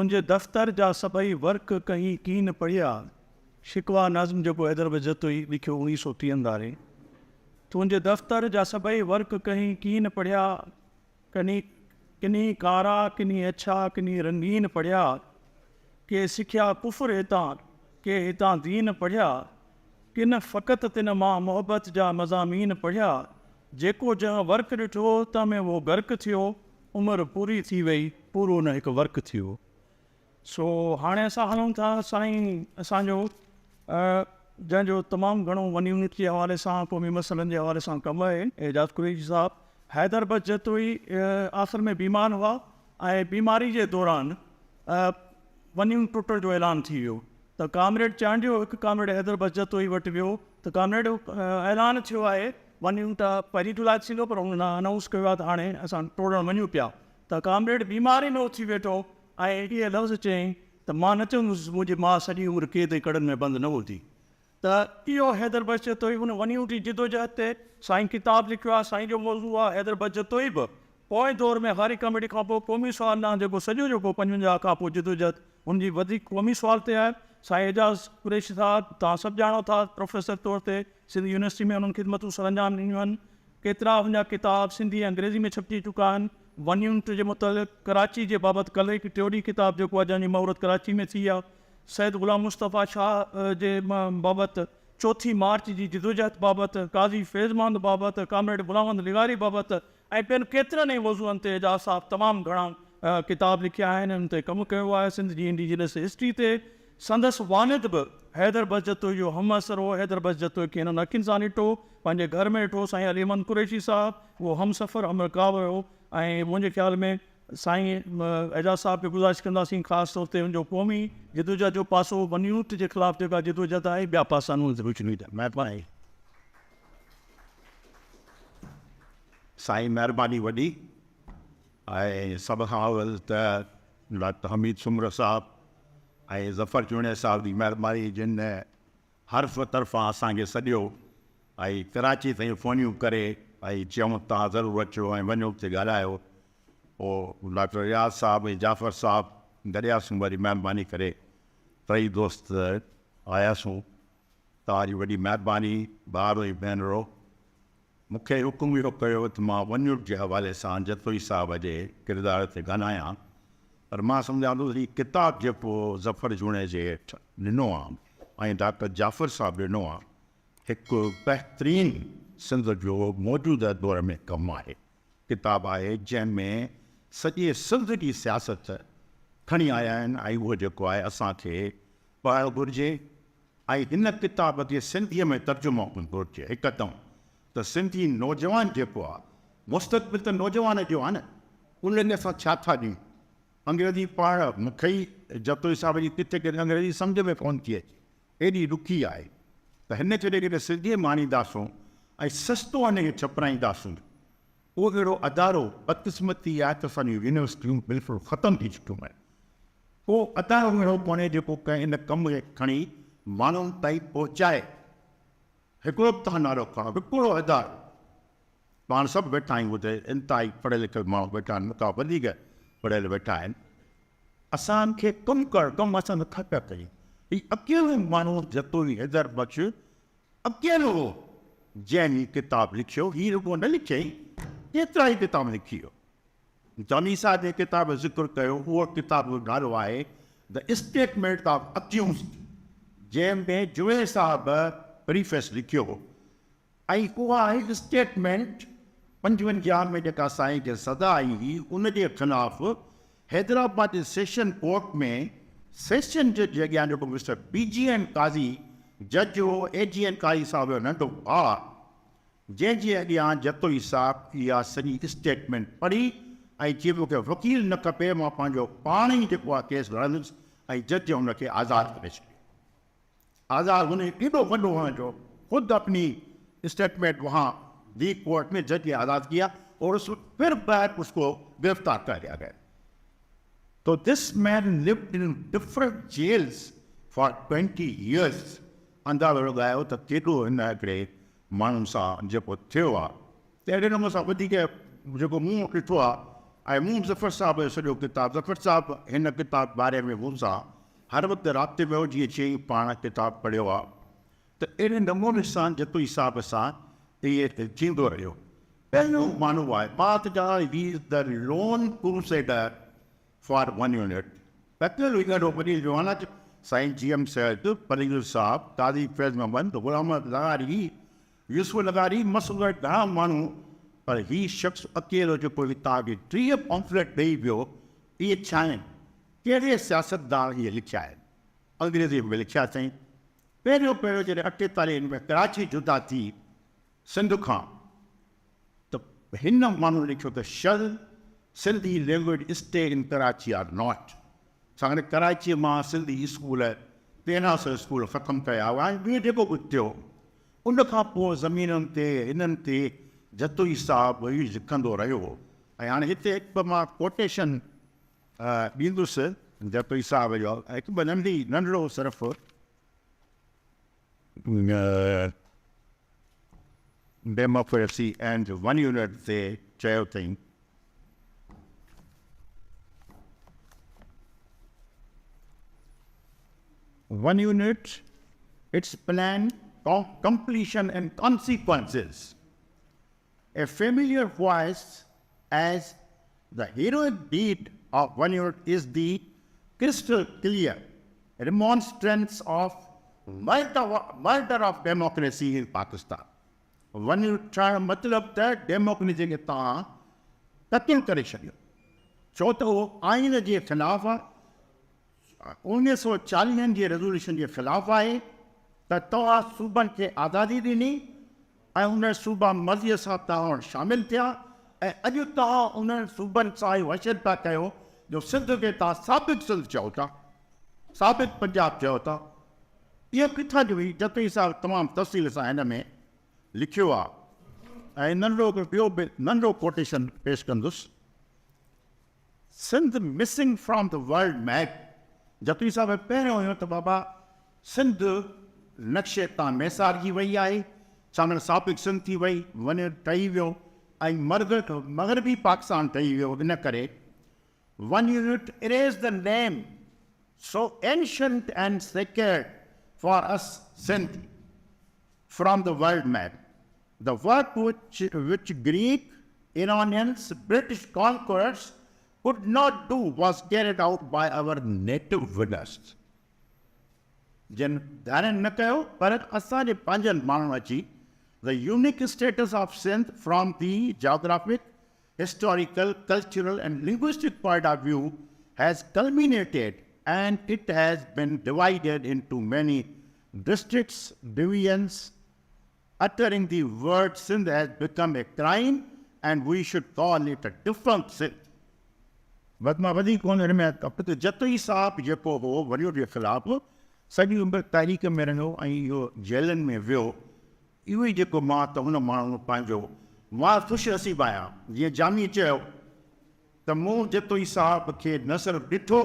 تنهنجي دفتر جا سڀئي ورق ڪهين ڪين پڙهيا، شڪوه نظم جيڪو حيدر بخش جتوئي لکيو اوڻيهه سو ٽيهن ڌاري. تنهنجي دفتر جا سڀئي ورق ڪهين ڪين پڙهيا، ڪني ڪني ڪارا ڪني اڇا ڪني رنگين پڙهيا، ڪي سکيا ڪفر هتان ڪي هتان دين پڙهيا، ڪن فقط تن مان محبت جا مضامين پڙهيا، جيڪو جنهن ورق ڏٺو تنهن ۾ اهو غرق ٿيو، عمر پوري ٿي وئي پورو نه هڪ ورق ٿيو. سو هاڻي اسان هلون ٿا سائين اسان جو جنهن جو تمام گهڻو ون يونٽ جي حوالي سان قومي مسئلن جي حوالي سان ڪم آهي اعجاز قريشي صاحب حيدر بخش جتوئي آخر ۾ بيمار هئا ۽ بيماري جي دوران ون يونٽ ٽٽڻ جو اعلان ٿي ويو ته ڪامريڊ چانڊيو هڪ ڪامريڊ حيدر بخش جتوئي وٽ ويو ته ڪامريڊ اعلان ٿيو آهي ون يونٽ پهرين جولاء تي ٿيندو پر هن انائونس ڪيو آهي ته هاڻي اسان ٽوڙڻ وڃون پيا ته ڪامريڊ بيماري ۾ اٿي ويٺو ۽ اهي لفظ چيائين ته مان نه چوندس منهنجي ماء سڄي عمر قيد ۽ ڪڙن ۾ بند نه هوندي ته اهو حيدر بخش جتوئي ان ون يونٽ جي جدوجهد تي سائين ڪتاب لکيو آهي سائين جو موضوع آهي حيدر بخش جتوئي به پوئين دور ۾ هاري ڪاميٽي کان پوء قومي سوال ڏانهن جيڪو سڄو جيڪو 55 کان پوء جدوجهد هن جي وڌيڪ قومي سوال تي آهي. سائين اعجاز قريشي صاحب توهان سڀ ڄاڻو ٿا پروفيسر طور تي سنڌ يونيورسٽي ۾ انهن خدمتون سرانجام ڏنيون آهن. ڪيترا هن جا ڪتاب سنڌي ۽ انگريزي ۾ ڇپجي چڪا آهن. ون يونٽ جي متعلق ڪراچي جي بابت ڪلهه هڪ ٽيو ڏينهن ڪتاب جيڪو آهي جنهن جي مهورت ڪراچي ۾ ٿي آهي. سيد غلام مصطفيٰ شاهه جي بابت چوٿين مارچ جي جدوجهد بابت، قاضي فيض محمد بابت، ڪامريڊ غلام محمد لغاري بابت ۽ ٻين ڪيترن ئي موضوعن تي اعجاز صاحب تمام گهڻا ڪتاب لکيا آهن ۽ ان تي ڪم ڪيو آهي. سنڌ جي انڊيجنس هسٽري تي سندس والد به حيدر بخش جتوئي جو همعصر هو. حيدر بخش جتوئي کي هنن اکين سان ڏٺو، پنهنجي گهر ۾ ڏٺو. سائين علي احمد قريشي صاحب اهو همسفر، همرڪاب هيو ۽ منهنجي خيال ۾ سائين اعجاز صاحب کي گذارش ڪنداسين خاص طور تي ان جو قومي جدوجهد جو پاسو، ون يونٽ جي خلاف جيڪا جدوجهد آهي، ٻيا پاسا ان تي روشني وجهن. مهرباني سائين مهرباني وڏي ۽ سڀ کان اول ته ڊاڪٽر حميد سومرو صاحب ۽ ظفر جوڻيجو صاحب جي مهرباني جن حرف طرفان اسان کي سڏيو ۽ ڪراچي تائين فونيون ڪري ۽ چيائون توهان ضرور اچو ۽ وڃو اتي ڳالهايو پوء ڊاڪٽر رياض صاحب ۽ جعفر صاحب گڏياسون وري مهرباني ڪري ٽئي دوست آياسون توهان جي وڏي مهرباني ڀائرو ۽ ڀينرو مون کي حڪم اهو ڪيو ته مان ون يونٽ جي حوالي سان جتوئي صاحب جي ڪردار تي ڳالهايان پر مان سمجهان ٿو ته هي ڪتاب جيڪو ظفر جوڻيجي هيٺ ڏنو آ ۽ ڊاڪٽر جعفر صاحب ڏنو آ هڪ بهترين سنڌ جو موجوده دور ۾ ڪم آهي ڪتاب آهي جنهن ۾ سڄي سنڌ جي سياست کڻي آيا آهن ۽ اهو جيڪو آهي اسان کي پڙهڻ گهرجي ۽ هن ڪتاب کي سنڌيء ۾ ترجمو ڪرڻ گهرجي هڪدم ته سنڌي نوجوان جيڪو آ مستقبل ته نوجوان جو آ نه ان کي اسان ڇا ٿا ڏيون انگريزي پڙهڻ مون کي ئي جتوئي صاحب جي ڪٿي ڪٿي انگريزي سمجهه ۾ ڪونه ٿي اچي ايڏي ڏکي آهي ته هن کي جيڪڏهن سنڌيء ۾ آڻينداسون ۽ سستو هن کي ڇپرائينداسون اهو اهڙو ادارو بدقسمتي آهي ته اسان جون يونيورسٽيون بلڪل ختم ٿي چڪيون آهن. ڪو ادارو اهڙو ڪونهي جيڪو ڪنهن ان ڪم کي کڻي ماڻهن تائين پهچائي. هڪڙو به توهان نالو کڻو، هڪڙو ادارو. پاڻ سڀ ويٺا آهيون هتي انتهائي پڙهيل لکيل ماڻهو ويٺا آهن، مون کان وڌيڪ پڙهيل ويٺا آهن. اسان کي ڪم ڪرڻ، ڪم اسان نٿا پيا ڪيون. هي اڪيلو ماڻهو جتوئي حيدر بخش اڪيلو هو جنهن هي ڪتاب لکيو، هي رڳو نه لکيائين، ڪيترائي ڪتاب لکي ويو. جاني صاحب جنهن ڪتاب جو ذڪر ڪيو، اهو ڪتاب جو نالو آهي The Statement of Accused جنهن ۾ جويي صاحب پريفيس لکيو هو ۽ اها آهي اسٽيٽمينٽ 55 ۾ جيڪا سائين کي سزا آئي هئي ان جي خلاف حيدرآباد جي سيشن ڪورٽ ۾ سيشن جج جي اڳيان جيڪو مسٽر بي جي اين قاضي جج هو، اي جي اين قاضي صاحب جو ننڍو ڀاء، جنهن جي اڳيان جتوئي صاحب اها سڄي اسٽيٽمينٽ پڙهي ۽ چي مون کي وڪيل نه کپي مان پنهنجو پاڻ ئي جيڪو آهي ڪيس لڙندس ۽ جج هن کي آزاد ڪري ڇڏيو. آزاد هن ايڏو وڏو هئڻ جو خود اپني اسٽيٽمينٽ وهان the court ۾ جج ني آزاد ڪيا اور اس پھر بعد اس ڪو گرفتار ڪر ليا گيا تو this man lived in different jails for 20 years اندازو لڳايو ته ڪيڏو هن هڪڙي ماڻهن سان جيڪو ٿيو آ ته اهڙي نموني سان وڌيڪ جيڪو مون ڏٺو آ ۽ مون ظفر صاحب جو سڄو ڪتاب، ظفر صاحب هن ڪتاب باري ۾ مون سان هر وقت رابطي ۾ هو، جيئن چيائين پاڻ ڪتاب پڙهيو آ ته اهڙي نموني سان جتوئي صاحب سان اهي ٿيندو رهيو. پهريون ماڻهو آهي، مان ته چوان he is the lone crusader for one unit. اڪيلو ئي ڏاڍو وڏي جوانا سائين جي ايم سيد، پليجو صاحب، قاضي فيض محمد، غلام محمد لغاري، يوسف لغاري، مسعود لغاري گهڻا ماڻهو پر هي شخص اڪيلو جيڪو هتان کي 30 پمفليٽ ڏئي ويو اهي ڇا آهن؟ ڪهڙي سياستدان اهي لکيا آهن؟ انگريزيء ۾ لکيا اٿائين. پهريون پهريون جڏهن اٺيتاليهن ۾ ڪراچي جدا ٿي سنڌ کان ته هن ماڻهو لکيو ته shall Sindhi language stay in Karachi or not ڇاڪاڻ ته ڪراچيء مان سنڌي اسڪول 1300 اسڪول ختم ڪيا ويا ۽ ٻيو جيڪو ڪجهه ٿيو ان کان پوء زمينن تي هنن تي جتوئي صاحب ئي لکندو رهيو ۽ هاڻي هتي هڪ ٻه مان ڪوٽيشن ڏيندس جتوئي صاحب جو هڪ ٻه ننڍي ننڍڙو صرف ڊيموڪريسي اينڊ ون يونٽ تي چيو اٿئين. One unit, its plan, completion and consequences. A familiar voice as the heroic deed of one unit is the crystal clear remonstrance of murder of democracy in Pakistan. One unit ٺاهڻ مطلب ته democracy کي توهان قتل ڪري ڇڏيو، ڇو ته اهو آئين جي خلاف آهي، 1940 جي ريزوليوشن جي خلاف آهي ته توهان صوبن کي آزادي ڏني ۽ انهن صوبا مرضيء سان توهان وٽ شامل ٿيا ۽ اڄ توهان انهن صوبن سان اهو حشر پيا ڪيو جو سنڌ کي توهان سابق سنڌ چئو ٿا، سابق پنجاب چئو ٿا. اهو ڪٿان جو هي جتوئي صاحب تمام تفصيل سان هن ۾ لکيو آهي ۽ ننڍڙو هڪڙو ٻيو به ننڍڙو ڪوٽيشن پيش ڪندس. Sindh missing from the world map Jatoi صاحب پهريون هيو ته بابا سنڌ نقشي تان ميسارجي وئي آهي ڇاڪاڻ سابق سنڌ ٿي وئي ون ٺهي ويو ۽ مغربي پاڪستان ٺهي ويو ان ڪري one unit erase the name so ancient and sacred for us Sindh from the world map The work which Greek, Iranians, British conquerors could not do was carried out by our native winners. جن ڌارين نه ڪيو پر اسان جي پنهنجن ماڻهن اچي The unique status of Sindh from the geographic, historical, cultural and linguistic point of view has culminated and it has been divided into many districts, divisions, Uttering the word Sindh has become a crime and we should call it a defunct Sindh. وڌ مان وڌيڪ ڪونه هن ۾ ته جتوئي صاحب جيڪو هو وريو جي خلاف سڄي عمر تحريڪ ۾ رهيو ۽ اهو جيلن ۾ ويو اهو ئي جيڪو مان ته هن ماڻهو پنهنجو مان خوش نصيب آهيان جيئن جامي چيو ته مون جتوئي صاحب کي نه صرف ڏٺو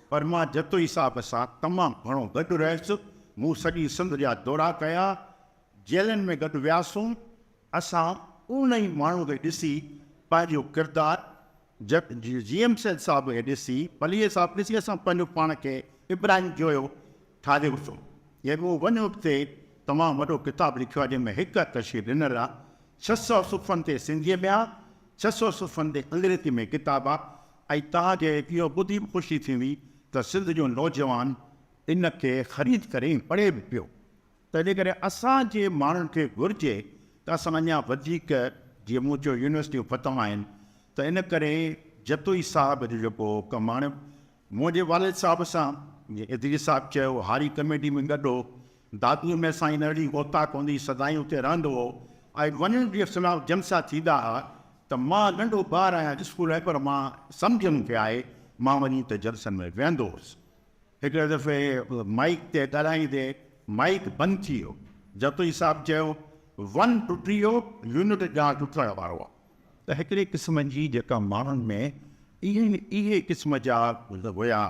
پر مان جتوئي صاحب سان تمام گهڻو گڏ رهيس، مون سڄي سنڌ جا دورا ڪيا، جيلن ۾ گڏ وياسون، اسان ان ئي ماڻهو کي ڏسي پنهنجو ڪردار جي ايم سيد صاحب کي ڏسي، پليجي صاحب کي ڏسي اسان پنهنجو پاڻ کي ابراهيم جويو ٺاهيوسون. يعني مون ون يونٽ تي تمام وڏو ڪتاب لکيو آهي جنهن ۾ هڪ هڪ شيء ڏنل آهي، 600 صفحن تي سنڌيء ۾ آهي، 600 صفحن تي انگريزي ۾ ڪتاب آ ۽ توهان کي اهو ٻڌي به خوشي ٿيندي ته سنڌ جو نوجوان ان کي خريد ڪري ۽ پڙهي به پيو. تنهنجي ڪري اسان جي ماڻهن کي گهرجي ته اسان اڃا وڌيڪ جيئن مون چيو يونيورسٽيون ختم آهن ته ان ڪري جتوئي صاحب جو جيڪو ڪم هاڻي منهنجي والد صاحب سان جيئن ادريس صاحب چيو هاري ڪميٽي ۾ گڏ هو دادوء ۾ سائين اهڙي اوطاق هوندي هئي سدائين اتي رهندو هو ۽ وڃڻ جي خلاف جلسا ٿيندا ها ته مان ننڍو ٻار آهيان اسڪول آهي پر مان سمجهه مون کي آهي مان وڃي اتي جلسن ۾ ويهندو هوس هڪڙي دفعي مائيڪ تي ڳالهائيندي مائيڪ بند ٿي ويو جتوئي صاحب چيو ون ٽٽي ويو يونٽ ڄاڻ ٽٽڻ وارو آهي ته هڪڙي قسم جي جيڪا ماڻهن ۾ اهي اهي قسم جا هيا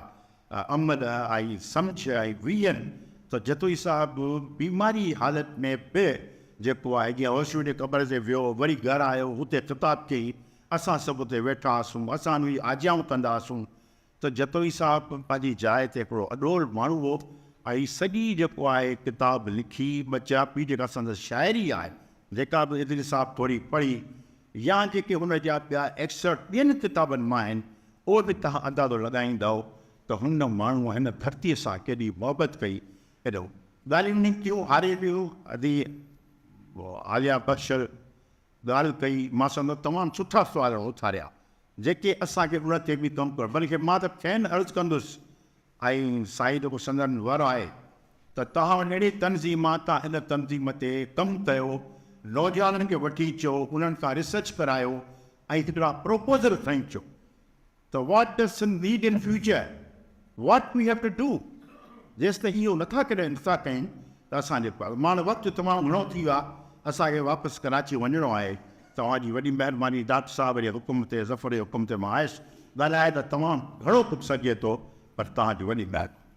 عمل ۽ سمجهه ۽ ويزن ته جتوئي صاحب بيماري حالت ۾ به جيڪو آهي جيئن هوشو جي قبر تي ويو وري گهر آيو اتي خطاب ڪيائين. اسان سڀ اتي ويٺا هئاسون، اسان ان جي آجيان ڪندا هئاسون ته جتوئي صاحب پنهنجي جاء تي هڪڙو اڏول ماڻهو هو ۽ سڄي جيڪو آهي ڪتاب لکي ٻچا پي جيڪا سندس شاعري آهي جيڪا به ادريس صاحب ٿوري پڙهي يا جيڪي هن جا ٻيا ايڪسرپٽ ٻين ڪتابن مان آهن اهي به توهان اندازو لڳائيندؤ ته هن ماڻهوء هن ڌرتيء سان ڪيڏي محبت ڪئي. ايڏو ڳالهيون نڪتيون هاري پيو ادي عاليا بخش ڳالهه ڪئي مان سندس تمام سٺا سوال اٿاريا جيڪي اسان کي ان تي به ڪم ڪرڻ بلڪه مان ته کين عرض ڪندس ۽ سائين جيڪو سندن ور آهي ته توهان اهڙي تنظيم آ تان ان تنظيم تي ڪم ڪيو نوجوانن کي وٺي اچو انهن کان ريسرچ ڪرايو ۽ هڪڙا پروپوزل کڻي اچو ته what does Sindh need in future what we have to do جيستائين اهو نٿا ڪڏهن نٿا ڪيون ته اسان جي ماڻ وقت تمام گهڻو ٿي ويو آهي اسان کي واپس ڪراچي وڃڻو آهي توهان جي وڏي مهرباني ڊاڪٽر صاحب جي حڪم تي ظفر جي حڪم تي مان آيس ڳالهائي ته تمام گهڻو ڪجهه سگهجي ٿو پر توهان جي وڏي مهرباني.